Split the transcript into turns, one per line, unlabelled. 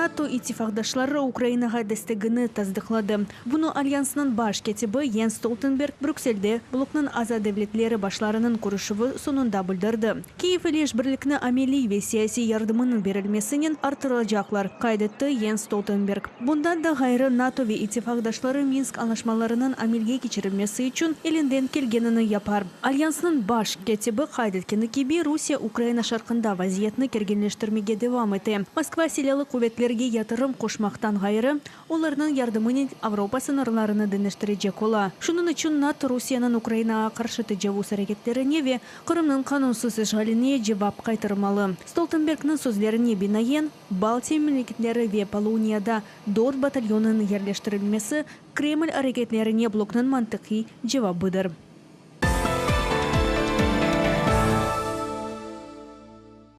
NATO ittifaqdaşları Ukrainağa destegini tasdıqladı. Bunı Alyansnıñ baş kâtibi Jens Stoltenberg Brükselde bloknıñ aza devletleri başlarınıñ körüşüvi soñunda bildirdi. Kiyev ile işbirlikni ameliy ve siyasiy yardımınıñ berilmesinen arttıracaqlar, qayd etti Jens Stoltenberg. Bundan da ğayrı, NATO ve ittifaqdaşları Minsk añlaşmalarınıñ amelge keçirilmesi içün elinden kelgenini yapar. Alyansnıñ baş kâtibi qayd etkeni kibi, Rusiye Ukraina şarqında vaziyetni kerginleştirmege devam ete. Moskva silâlı quvetlerge yatırım qoşmaqtan ğayrı, olarnıñ yardımınen Avropa sıñırlarını deñiştirecek ola. Şunıñ içün NATO Rusiyeniñ Ukrainağa qarşı tecavuz areketlerine ve Qırımnıñ qanunsız işğaline cevap qaytarmalı. Stoltenbergniñ sözlerine binaen, Baltiya memleketleri ve Poloniyada dört batalyonınıñ yerleştirilmesi Kreml areketlerine bloknıñ mantıqiy cevabıdır.